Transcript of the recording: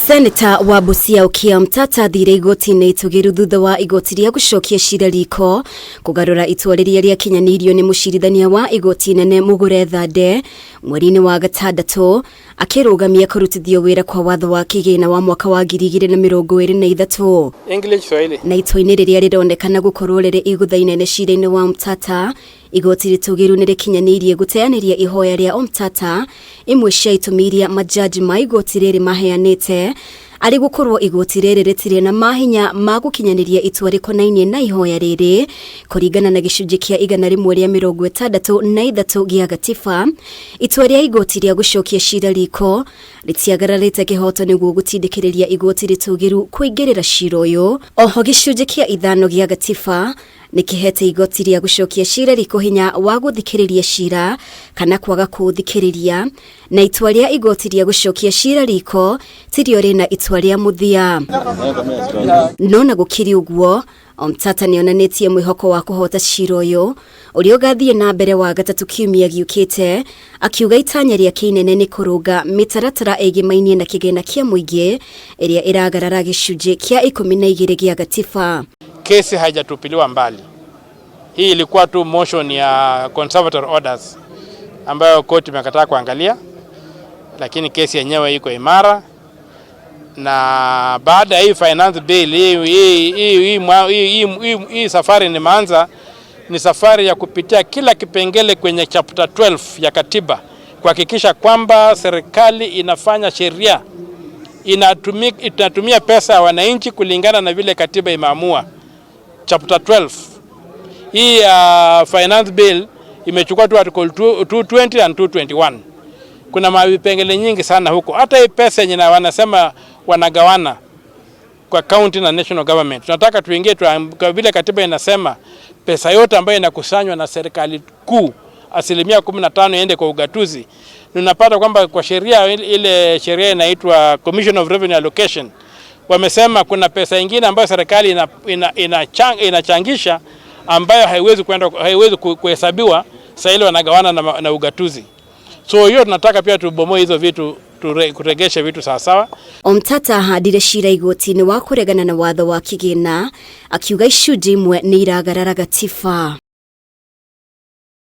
Seneta wa Busia Okiya Omtatah athire igoti-inĩ itũgĩru thutha wa igoti rĩa gũcokia cira riko kũgarũra itua rĩrĩa rĩakinyanĩirio nĩ mũcirithania wa igoti inene Mugure Thande mweri-inĩ wa gatandatũ akĩrũgamia kũrutithio wĩra kwa watho wa kĩgĩna wa mwaka wa 2023. English Swahili. Na itua-inĩ rĩrĩa rĩronekana gũkorwo rĩrĩ igũtha inene cira-inĩ wa Omtatah, igoti rĩtũgĩru nĩ rĩkinyanĩirie gũteanĩria ihoya rĩa Omtatah. Imwe cia itũmi iria majaji ma igoti rĩrĩ maheanĩte arĩ gũkorwo igoti rĩrĩ rĩtirĩ na mahinya ma gũkinyanĩria itua rĩkonainie na ihoya rĩrĩ kũringana na gĩcunjĩ kĩa 163 gĩa gatiba. Itua rĩa igoti rĩa gũcokia cira riko rĩtiagararĩte kĩhoto nĩguo gũtindĩkĩrĩria igoti rĩtũgĩru kũingĩrĩra cira ũyũ. Oho gĩcunjĩ kĩa 5 gĩa gatiba nĩ kĩhete igoti rĩa gũcokia cira riko hinya wa gũthikĩrĩria cira kana kwaga kũũthikĩrĩria, na itua rĩa igoti rĩa gũcokia cira riko tirio rĩna itua rĩa mũthia. No na gũkĩrĩ ũguo, Omtatah nĩ onanĩtie mwĩhoko wa kũhota cira ũyũ ũrĩa ũgathiĩ na mbere wa gatatũ kiumia gĩũkĩte, akiuga itanya rĩake inene nĩ kũrũnga mĩtaratara ĩgĩmainie na kĩgĩna kĩa mũingĩ ĩrĩa ĩragarara gĩcunjĩ kĩa 12 gĩa gatiba. Kesi haijatupiliwa mbali. Hii ilikuwa tu motion ya conservatory orders ambayo koti imekataa kuangalia, lakini kesi yenyewe iko imara. Na baada ya hii finance bill hii safari nimeanza ni safari ya kupitia kila kipengele kwenye chapter 12 ya katiba kuhakikisha kwamba serikali inafanya sheria inatumia pesa ya wananchi kulingana na vile katiba imeamua. Chapter 12. Hii finance bill imechukua tu article 220 and 221. Kuna vipengele nyingi sana huko. Hata hii pesa yenye wanasema wanagawana kwa county na national government. Tunataka tuingie kwa vile katiba inasema pesa yote ambayo inakusanywa na serikali kuu 15% iende kwa ugatuzi. Tunapata kwamba kwa sheria ile sheria inaitwa Commission of Revenue Allocation, wamesema kuna pesa nyingine ambayo serikali inachangisha ambayo haiwezi kwenda, haiwezi kuhesabiwa, sasa ile wanagawana na ugatuzi. So hiyo tunataka pia tubomoe hizo vitu, kuregesha vitu sawa sawa. Omtatah ahandire cira igoti-inĩ wa kũregana na watho wa kĩgĩna akiuga icunjĩ imwe nĩ iragarara gatiba.